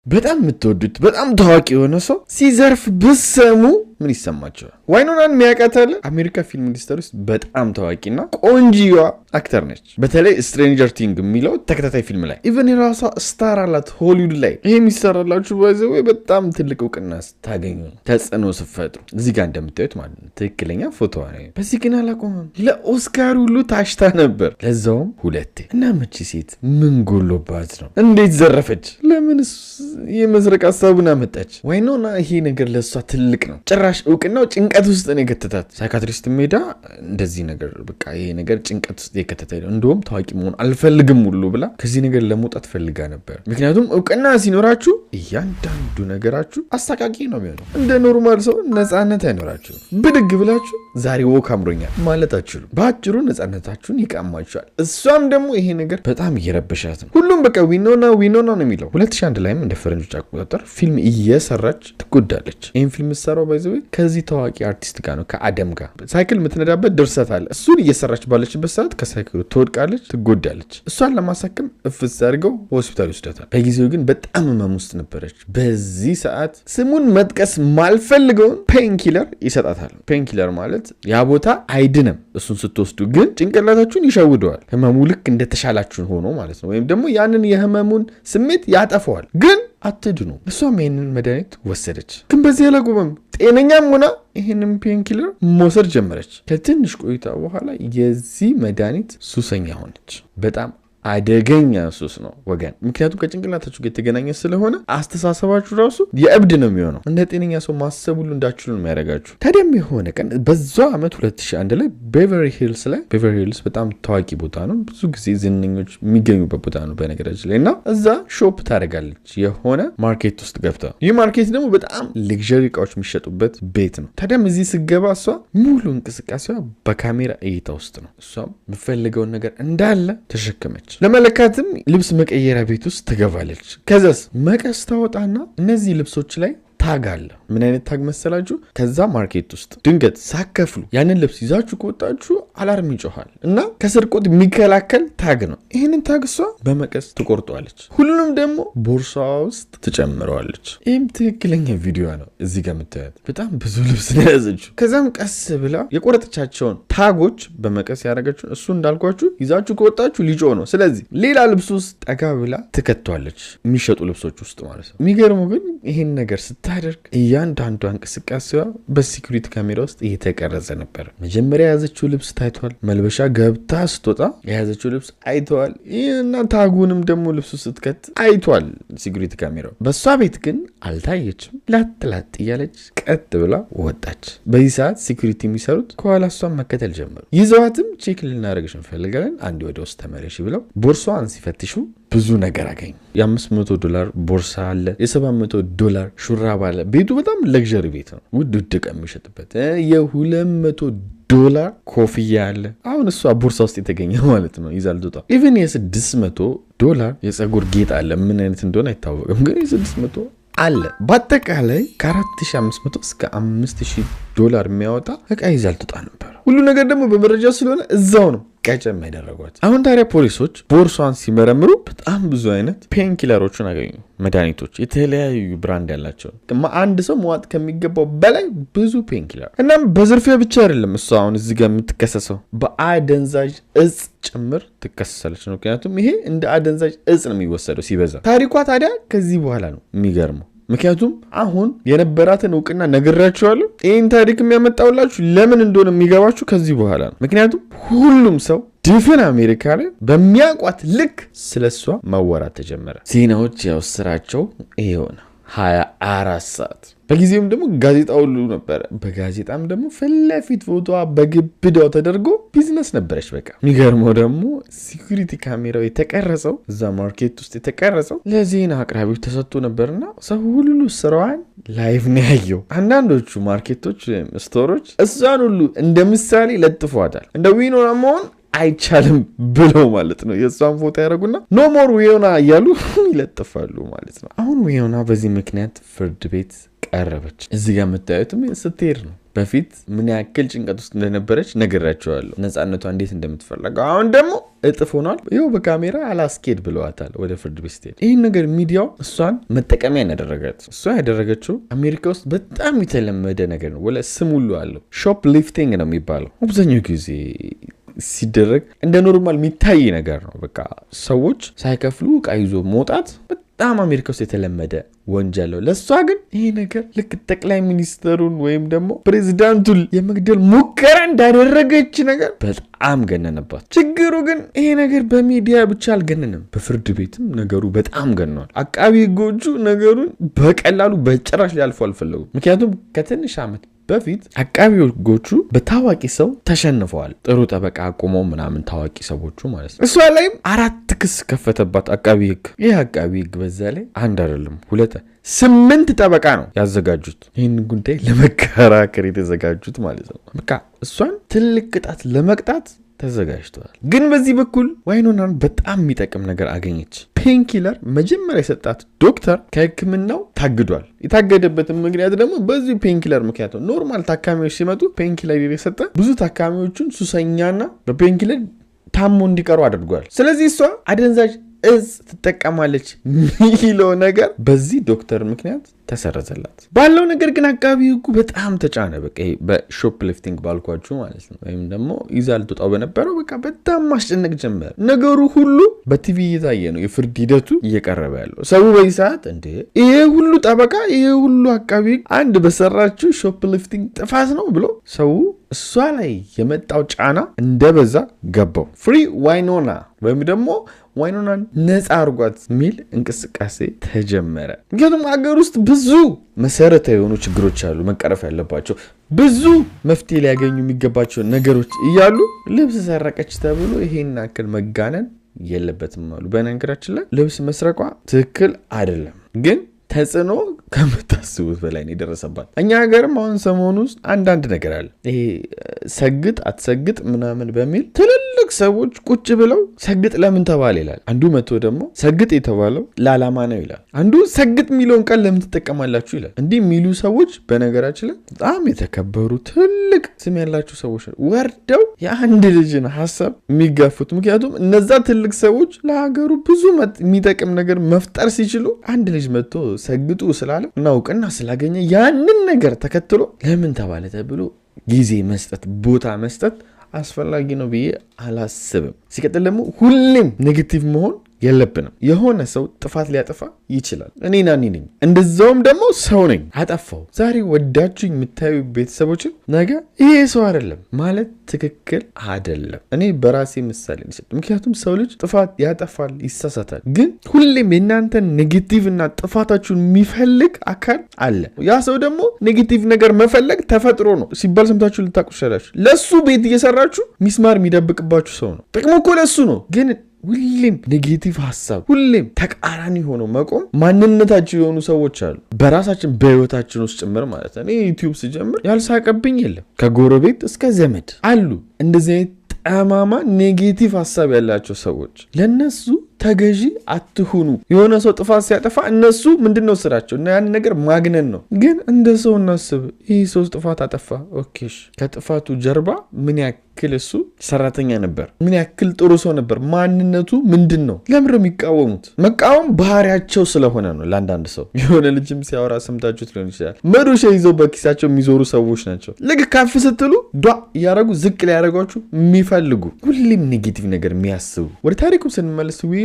በጣም የምትወዱት በጣም ታዋቂ የሆነ ሰው ሲዘርፍ ብትሰሙ ምን ይሰማቸዋል? ዋይኖናን የሚያውቃት አለ? አሜሪካ ፊልም ኢንዱስትሪ ውስጥ በጣም ታዋቂና ቆንጂዋ actor ነች። በተለይ Stranger Thing የሚለው ተከታታይ ፊልም ላይ even የራሷ star አላት ሆሊውድ ላይ። ይሄ የሚሰራላችሁ by the way በጣም ትልቅ እውቅና ስታገኙ ነው፣ ተጽዕኖ ስትፈጥሩ። እዚህ ጋር እንደምታዩት ማለት ነው ትክክለኛ ፎቶዋ ነው። በዚህ ግን አላቆመም። ለኦስካር ሁሉ ታጭታ ነበር፣ ለዛውም ሁለቴ። እና መቺ ሴት ምን ጎሎባት ነው? እንዴት ዘረፈች? ለምንስ የመስረቅ ሀሳቡን አመጣች? ዋይኖና ይሄ ነገር ለእሷ ትልቅ ነው። ጭራሽ እውቅናው ጭንቀት ውስጥ ነው የከተታት። Psychiatrist ሜዳ እንደዚህ ነገር በቃ ይሄ ነገር ጭንቀት ውስጥ የከተተ ነው፣ እንደውም ታዋቂ መሆን አልፈልግም ሁሉ ብላ ከዚህ ነገር ለመውጣት ፈልጋ ነበር። ምክንያቱም እውቅና ሲኖራችሁ እያንዳንዱ ነገራችሁ አሳቃቂ ነው የሚሆነው። እንደ normal ሰው ነፃነት አይኖራችሁ። ብድግ ብላችሁ ዛሬ walk አምሮኛል ማለት አትችሉም። በአጭሩ ነፃነታችሁን ይቀማችኋል። እሷም ደግሞ ይሄ ነገር በጣም እየረበሻት ነው። ሁሉም በቃ ዊኖና ዊኖና ነው የሚለው። 2001 ላይም እንደ ፈረንጆች አቆጣጠር ፊልም እየሰራች ትጎዳለች። ይህን ፊልም የምትሰራው by the way ከዚህ ታዋቂ አርቲስት ጋር ነው፣ ከአደም ጋር። ሳይክል የምትነዳበት ድርሰት አለ። እሱን እየሰራች ባለችበት ሰዓት ከሳይክሉ ትወድቃለች፣ ትጎዳለች። እሷን ለማሳከም እፍስ አድርገው ሆስፒታል ይወስዳታል። በጊዜው ግን በጣም ህመም ውስጥ ነበረች። በዚህ ሰዓት ስሙን መጥቀስ ማልፈልገውን painkiller ይሰጣታል። Painkiller ማለት ያ ቦታ አይድንም። እሱን ስትወስዱ ግን ጭንቅላታችሁን ይሸውደዋል። ህመሙ ልክ እንደተሻላችሁን ሆኖ ማለት ነው። ወይም ደግሞ ያንን የህመሙን ስሜት ያጠፈዋል፣ ግን አትድኑ። እሷም ይህንን መድኃኒት ወሰደች። ግን በዚህ አላቆመም። ጤነኛም ሆና ይህንን painkiller መውሰድ ጀመረች። ከትንሽ ቆይታ በኋላ የዚህ መድኃኒት ሱሰኛ ሆነች። በጣም አደገኛ ሱስ ነው ወገን። ምክንያቱም ከጭንቅላታችሁ ጋር የተገናኘ ስለሆነ አስተሳሰባችሁ ራሱ የእብድ ነው የሚሆነው። እንደ ጤነኛ ሰው ማሰብ ሁሉ እንዳትችሉ ነው የሚያደርጋችሁ። ታዲያም የሆነ ቀን በዛው ዓመት 2001 ላይ ቤቨርሊ ሂልስ ላይ፣ ቤቨርሊ ሂልስ በጣም ታዋቂ ቦታ ነው፣ ብዙ ጊዜ ዝነኞች የሚገኙበት ቦታ ነው በነገራችን ላይ፣ እና እዛ shop ታደርጋለች የሆነ market ውስጥ ገብታ። ይህ market ደግሞ በጣም luxury እቃዎች የሚሸጡበት ቤት ነው። ታዲያም እዚህ ስትገባ እሷ ሙሉ እንቅስቃሴዋ በካሜራ እይታ ውስጥ ነው። እሷም የምትፈልገውን ነገር እንዳለ ተሸከመች። ለመለካትም ልብስ መቀየሪያ ቤት ውስጥ ትገባለች። ከዛስ መቀስ ታወጣና እነዚህ ልብሶች ላይ tag አለ። ምን አይነት tag መሰላችሁ? ከዛ market ውስጥ ድንገት ሳትከፍሉ ያንን ልብስ ይዛችሁ ከወጣችሁ alarm ይጮኋል እና ከስርቆት የሚከላከል tag ነው። ይህንን tag እሷ በመቀስ ትቆርጠዋለች። ሁሉንም ደግሞ ቦርሳዋ ውስጥ ትጨምረዋለች። ይህም ትክክለኛ ቪዲዮ ነው። እዚህ ጋር የምታያት በጣም ብዙ ልብስ ነው የያዘችው። ከዛም ቀስ ብላ የቆረጠቻቸውን tag ኦች በመቀስ ያደረገችውን እሱ እንዳልኳችሁ ይዛችሁ ከወጣችሁ ሊጮህ ነው። ስለዚህ ሌላ ልብስ ውስጥ ጠጋ ብላ ትከቷለች፣ የሚሸጡ ልብሶች ውስጥ ማለት ነው። የሚገርመው ግን ይህን ነገር ስታደርግ እያንዳንዷ እንቅስቃሴዋ በ security ካሜራ ውስጥ እየተቀረጸ ነበር። መጀመሪያ የያዘችው ልብስ ታይቷል። መልበሻ ገብታ ስትወጣ የያዘችው ልብስ አይተዋል። እና tag ኡንም ደግሞ ልብሱ ስትከት አይቷል security ካሜራው። በእሷ ቤት ግን አልታየችም። ላጥ ላጥ እያለች ቀጥ ብላ ወጣች። በዚህ ሰዓት security የሚሰሩት ከኋላ እሷን መከተል ጀመሩ። ይዘዋትም check ልናደርግሽ እንፈልጋለን፣ አንድ ወደ ውስጥ ተመለሽ ብለው ቦርሷን ሲፈትሹ ብዙ ነገር አገኙ። የ500 ዶላር ቦርሳ አለ፣ የ700 ዶላር ሹራብ አለ። ቤቱ በጣም luxury ቤት ነው፣ ውድ ውድ ዕቃ የሚሸጥበት። የ200 ዶላር ኮፍያ አለ። አሁን እሷ ቦርሳ ውስጥ የተገኘ ማለት ነው ይዛ ልትወጣ። Even የ600 ዶላር የፀጉር ጌጥ አለ። ምን አይነት እንደሆነ አይታወቅም፣ ግን የ600 አለ። በአጠቃላይ ከ4500 እስከ 5000 ዶላር የሚያወጣ እቃ ይዛ ልትወጣ ነበር። ሁሉ ነገር ደግሞ በመረጃ ስለሆነ እዛው ነው ቀጨም ያደረጓት። አሁን ታዲያ ፖሊሶች ቦርሷን ሲመረምሩ በጣም ብዙ አይነት painkiller ኦችን አገኙ። መድኃኒቶች፣ የተለያዩ brand ያላቸው፣ አንድ ሰው መዋጥ ከሚገባው በላይ ብዙ painkiller። እናም በዝርፊያ ብቻ አይደለም እሷ አሁን እዚህ ጋር የምትከሰሰው፣ በአደንዛዥ እጽ ጭምር ትከሰሳለች። ምክንያቱም ይሄ እንደ አደንዛዥ እጽ ነው የሚወሰደው ሲበዛ። ታሪኳ ታዲያ ከዚህ በኋላ ነው የሚገርመው። ምክንያቱም አሁን የነበራትን እውቅና ነግራችኋለሁ። ይህን ታሪክ የሚያመጣውላችሁ ለምን እንደሆነ የሚገባችሁ ከዚህ በኋላ ነው። ምክንያቱም ሁሉም ሰው ድፍን አሜሪካ ላይ በሚያውቋት ልክ ስለ እሷ መወራት ተጀመረ። ዜናዎች ያው ስራቸው ይሄው ነው፣ 24 ሰዓት። በጊዜውም ደግሞ ጋዜጣ ሁሉ ነበረ። በጋዜጣም ደግሞ ፊት ለፊት ፎቶዋ በግብዳው ተደርጎ ቢዝነስ ነበረች። በቃ የሚገርመው ደግሞ security ካሜራው የተቀረጸው፣ እዛ market ውስጥ የተቀረጸው ለዜና አቅራቢዎች ተሰጥቶ ነበርና ሰው ሁሉ ስራዋን live ነው ያየው። አንዳንዶቹ market ኦች ወይም store ኦች እሷን ሁሉ እንደ ምሳሌ ለጥፈዋታል። እንደ ዊኖና መሆን አይቻልም ብለው ማለት ነው። የእሷን ፎቶ ያደረጉና "No more Winona" እያሉ ይለጥፋሉ ማለት ነው። አሁን ዊዮና በዚህ ምክንያት ፍርድ ቤት ቀረበች። እዚህ ጋር የምታዩትም ስትሄድ ነው። በፊት ምን ያክል ጭንቀት ውስጥ እንደነበረች ነግራቸዋለሁ። ነፃነቷ እንዴት እንደምትፈለገው አሁን ደግሞ እጥፍ ሆኗል። ይኸው በካሜራ አላስኬድ ብለዋታል ወደ ፍርድ ቤት ስትሄድ። ይህን ነገር ሚዲያው እሷን መጠቀሚያ ያደረጋት። እሷ ያደረገችው አሜሪካ ውስጥ በጣም የተለመደ ነገር ነው። ወለ ስም ሁሉ አለው። Shoplifting ነው የሚባለው። አብዛኛው ጊዜ ሲደረግ እንደ normal የሚታይ ነገር ነው። በቃ ሰዎች ሳይከፍሉ እቃ ይዞ መውጣት በጣም አሜሪካ ውስጥ የተለመደ ወንጀል ነው። ለእሷ ግን ይሄ ነገር ልክ ጠቅላይ ሚኒስተሩን ወይም ደግሞ ፕሬዚዳንቱን የመግደል ሙከራ እንዳደረገች ነገር በጣም ገነነባት። ችግሩ ግን ይሄ ነገር በሚዲያ ብቻ አልገነንም፣ በፍርድ ቤትም ነገሩ በጣም ገኗል። አቃቢ ሕጎቹ ነገሩን በቀላሉ በጭራሽ ሊያልፉ አልፈለጉም። ምክንያቱም ከትንሽ ዓመት በፊት አቃቢ ሕጎቹ በታዋቂ ሰው ተሸንፈዋል። ጥሩ ጠበቃ አቁመው ምናምን ታዋቂ ሰዎቹ ማለት ነው። እሷ ላይም 4 ክስ ከፈተባት አቃቢ ሕግ። ይህ አቃቢ ሕግ በዛ ላይ አንድ አይደለም 2 8 ጠበቃ ነው ያዘጋጁት። ይህን ጉዳይ ለመከራከር የተዘጋጁት ማለት ነው። በቃ እሷን ትልቅ ቅጣት ለመቅጣት ተዘጋጅተዋል። ግን በዚህ በኩል ዋይኖናን በጣም የሚጠቅም ነገር አገኘች። Painkiller መጀመሪያ የሰጣት ዶክተር ከህክምናው ታግዷል። የታገደበትም ምክንያት ደግሞ በዚህ painkiller ምክንያት ነው። Normal ታካሚዎች ሲመጡ painkiller የሰጠ ብዙ ታካሚዎቹን ሱሰኛና በ painkiller ታሞ እንዲቀሩ አድርጓል። ስለዚህ እሷ አደንዛዥ እጽ ትጠቀማለች የሚለው ነገር በዚህ ዶክተር ምክንያት ተሰረዘላት። ባለው ነገር ግን አቃቢ ህጉ በጣም ተጫነ። በቃ በ shoplifting ባልኳችሁ ማለት ነው። ወይም ደግሞ ይዛ ልትወጣው በነበረው በቃ በጣም ማስጨነቅ ጀመረ። ነገሩ ሁሉ በቲቪ እየታየ ነው፣ የፍርድ ሂደቱ እየቀረበ ያለው። ሰው በዚህ ሰዓት እንዴ ይሄ ሁሉ ጠበቃ፣ ይሄ ሁሉ አቃቢ አንድ በሰራችው shoplifting ጥፋት ነው ብሎ ሰው እሷ ላይ የመጣው ጫና እንደበዛ ገባው። Free Winona ወይም ደግሞ ዋይኖናን ነፃ አርጓት የሚል እንቅስቃሴ ተጀመረ። ምክንያቱም አገር ውስጥ ብዙ መሰረታዊ የሆኑ ችግሮች አሉ መቀረፍ ያለባቸው፣ ብዙ መፍትሄ ሊያገኙ የሚገባቸው ነገሮች እያሉ ልብስ ሰረቀች ተብሎ ይሄን ያክል መጋነን የለበትም አሉ። በነገራችን ላይ ልብስ መስረቋ ትክክል አይደለም፣ ግን ተጽዕኖ ከምታስቡት በላይ ነው የደረሰባት። እኛ ሀገርም አሁን ሰሞኑ ውስጥ አንዳንድ ነገር አለ። ይሄ ሰግጥ አትሰግጥ ምናምን በሚል ትልልቅ ሰዎች ቁጭ ብለው ሰግጥ ለምን ተባለ ይላል። አንዱ መቶ ደግሞ ሰግጥ የተባለው ለዓላማ ነው ይላል። አንዱ ሰግጥ የሚለውን ቃል ለምን ትጠቀማላችሁ ይላል። እንዲህ የሚሉ ሰዎች በነገራችን ላይ በጣም የተከበሩ ትልቅ ስም ያላቸው ሰዎች ወርደው የአንድ ልጅን ሀሳብ የሚጋፉት። ምክንያቱም እነዛ ትልቅ ሰዎች ለሀገሩ ብዙ የሚጠቅም ነገር መፍጠር ሲችሉ አንድ ልጅ መጥቶ ሰግጡ ስላለ እና እውቅና ስላገኘ ያንን ነገር ተከትሎ ለምን ተባለ ተብሎ ጊዜ መስጠት ቦታ መስጠት አስፈላጊ ነው ብዬ አላስብም። ሲቀጥል ደግሞ ሁሌም negative መሆን የለብንም። የሆነ ሰው ጥፋት ሊያጠፋ ይችላል። እኔ ናኒ ነኝ፣ እንደዛውም ደግሞ ሰው ነኝ። አጠፋው ዛሬ ወዳችሁ የምታዩ ቤተሰቦችን ነገ ይሄ ሰው አይደለም ማለት ትክክል አይደለም። እኔ በራሴ ምሳሌ ልስጥ። ምክንያቱም ሰው ልጅ ጥፋት ያጠፋል፣ ይሳሳታል። ግን ሁሌም የእናንተን negative እና ጥፋታችሁን የሚፈልግ አካል አለ። ያ ሰው ደግሞ negative ነገር መፈለግ ተፈጥሮ ነው ሲባል ሰምታችሁ ልታውቁ ትችላላችሁ። ለሱ ቤት እየሰራችሁ ሚስማር የሚደብቅባችሁ ሰው ነው። ጥቅሙ እኮ ለሱ ነው። ግን ሁሌም negative ሀሳብ፣ ሁሌም ተቃራኒ ሆኖ መቆም ማንነታቸው የሆኑ ሰዎች አሉ። በራሳችን በህይወታችን ውስጥ ጭምር ማለት ነው። እኔ ዩቲዩብ ስጀምር ያልሳቀብኝ የለም። ከጎረቤት እስከ ዘመድ አሉ እንደዚህ አይነት ጠማማ negative ሀሳብ ያላቸው ሰዎች። ለነሱ ተገዢ አትሁኑ። የሆነ ሰው ጥፋት ሲያጠፋ እነሱ ምንድነው ስራቸው? እና ያን ነገር ማግነን ነው። ግን እንደ ሰው እናስብ። ይህ ሰው ጥፋት አጠፋ፣ okay፣ ከጥፋቱ ጀርባ ምን ያክል እሱ ሰራተኛ ነበር? ምን ያክል ጥሩ ሰው ነበር? ማንነቱ ምንድን ነው? ለምን ነው የሚቃወሙት? መቃወም ባህሪያቸው ስለሆነ ነው። ለአንዳንድ ሰው የሆነ ልጅም ሲያወራ ሰምታችሁት ሊሆን ይችላል። መዶሻ ይዘው በኪሳቸው የሚዞሩ ሰዎች ናቸው። ልክ ከፍ ስትሉ ዷ እያደረጉ ዝቅ ሊያደርጓችሁ የሚፈልጉ ሁሌም negative ነገር የሚያስቡ። ወደ ታሪኩ ስንመለስ ዊኖና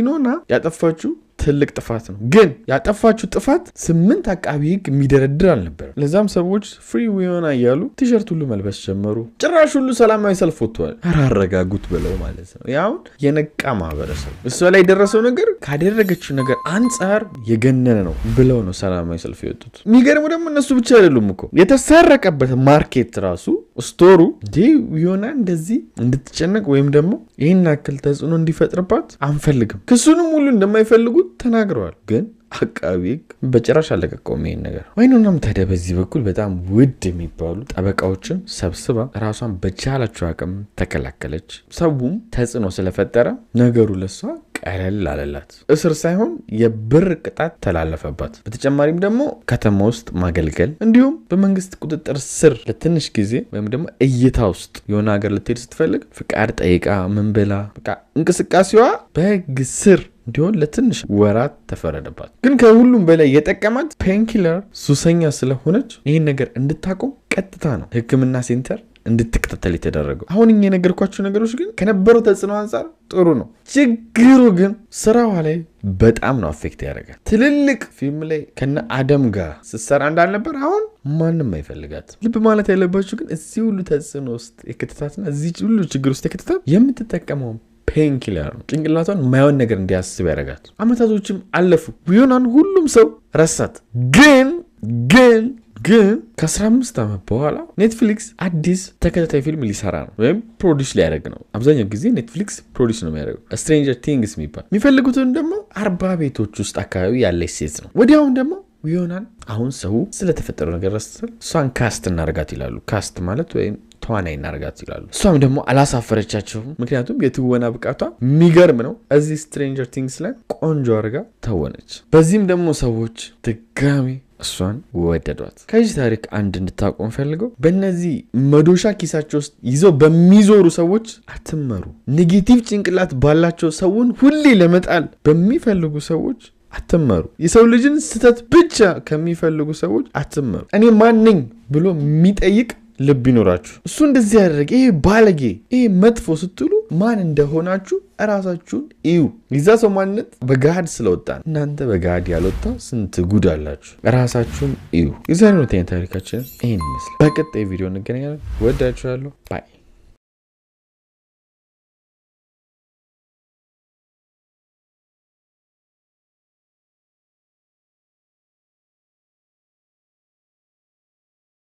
ያጠፋችው ትልቅ ጥፋት ነው። ግን ያጠፋችው ጥፋት 8 አቃቢ ሕግ የሚደረድር አልነበረም። ለዛም ሰዎች free Winona እያሉ ቲሸርት ሁሉ መልበስ ጀመሩ። ጭራሽ ሁሉ ሰላማዊ ሰልፍ ወጥተዋል። አራረጋጉት ብለው ማለት ነው። ያውን የነቃ ማህበረሰብ እሷ ላይ የደረሰው ነገር ካደረገችው ነገር አንጻር የገነነ ነው ብለው ነው ሰላማዊ ሰልፍ የወጡት። የሚገርመው ደግሞ እነሱ ብቻ አይደሉም እኮ የተሰረቀበት market ራሱ store ኡ እንዴ ዊኖና እንደዚህ እንድትጨነቅ ወይም ደግሞ ይህን ያክል ተጽዕኖ እንዲፈጥርባት አንፈልግም፣ ክሱንም ሁሉ እንደማይፈልጉት ተናግረዋል። ግን አቃቢ ሕግ በጭራሽ አለቀቀውም ይሄን ነገር። ዋይኖናም ታዲያ በዚህ በኩል በጣም ውድ የሚባሉ ጠበቃዎችን ሰብስባ ራሷን በቻለችው አቅም ተከላከለች። ሰውም ተጽዕኖ ስለፈጠረ ነገሩ ለሷ ቀለል አለላት። እስር ሳይሆን የብር ቅጣት ተላለፈባት። በተጨማሪም ደግሞ ከተማ ውስጥ ማገልገል እንዲሁም በመንግስት ቁጥጥር ስር ለትንሽ ጊዜ ወይም ደግሞ እይታ ውስጥ የሆነ ሀገር ልትሄድ ስትፈልግ ፍቃድ ጠይቃ ምን ብላ በቃ እንቅስቃሴዋ በህግ ስር እንዲሆን ለትንሽ ወራት ተፈረደባት። ግን ከሁሉም በላይ የጠቀማት painkiller ሱሰኛ ስለሆነች ይህን ነገር እንድታቆም ቀጥታ ነው ሕክምና center እንድትከታተል የተደረገው። አሁን እኛ የነገርኳቸው ነገሮች ግን ከነበረው ተጽዕኖ አንጻር ጥሩ ነው። ችግሩ ግን ስራዋ ላይ በጣም ነው affect ያደርጋል። ትልልቅ ፊልም ላይ ከነ አደም ጋር ስትሰራ እንዳልነበር አሁን ማንም አይፈልጋት። ልብ ማለት ያለባችሁ ግን እዚህ ሁሉ ተጽዕኖ ውስጥ የከተታትና እዚህ ሁሉ ችግር ውስጥ የከተታት የምትጠቀመው painkiller ነው። ጭንቅላቷን ማይሆን ነገር እንዲያስብ ያደርጋት። አመታቶችም አለፉ። ዊኖናን ሁሉም ሰው ረሳት። ግን ግን ግን ከ15 ዓመት በኋላ ኔትፍሊክስ አዲስ ተከታታይ ፊልም ሊሰራ ነው ወይም produce ሊያደርግ ነው። አብዛኛው ጊዜ ኔትፍሊክስ produce ነው የሚያደርገው። Stranger Things የሚባል የሚፈልጉትን ደግሞ 40 ቤቶች ውስጥ አካባቢ ያለች ሴት ነው። ወዲያውን ደግሞ ዊኖናን አሁን ሰው ስለተፈጠረው ነገር ረስተን እሷን cast እናርጋት ይላሉ። cast ማለት ወይም ተዋናይ እናርጋት ይላሉ። እሷም ደግሞ አላሳፈረቻቸውም። ምክንያቱም የትወና ብቃቷ የሚገርም ነው። እዚህ Stranger Things ላይ ቆንጆ አድርጋ ተወነች። በዚህም ደግሞ ሰዎች ድጋሚ እሷን ወደዷት። ከዚህ ታሪክ አንድ እንድታቆም ፈልገው በእነዚህ መዶሻ ኪሳቸው ውስጥ ይዘው በሚዞሩ ሰዎች አትመሩ። negative ጭንቅላት ባላቸው ሰውን ሁሌ ለመጣል በሚፈልጉ ሰዎች አትመሩ። የሰው ልጅን ስህተት ብቻ ከሚፈልጉ ሰዎች አትመሩ። እኔ ማን ነኝ ብሎ የሚጠይቅ ልብ ይኖራችሁ። እሱ እንደዚህ ያደረገ ይሄ ባለጌ፣ ይሄ መጥፎ ስትሉ ማን እንደሆናችሁ እራሳችሁን እዩ። የዛ ሰው ማንነት በገሃድ ስለወጣ እናንተ በገሃድ ያልወጣ ስንት ጉድ አላችሁ። እራሳችሁን እዩ። የዛሬው ሁለተኛ ታሪካችን ይህን ይመስላል። በቀጣይ ቪዲዮ እንገናኛለን። ወዳችኋለሁ። Bye።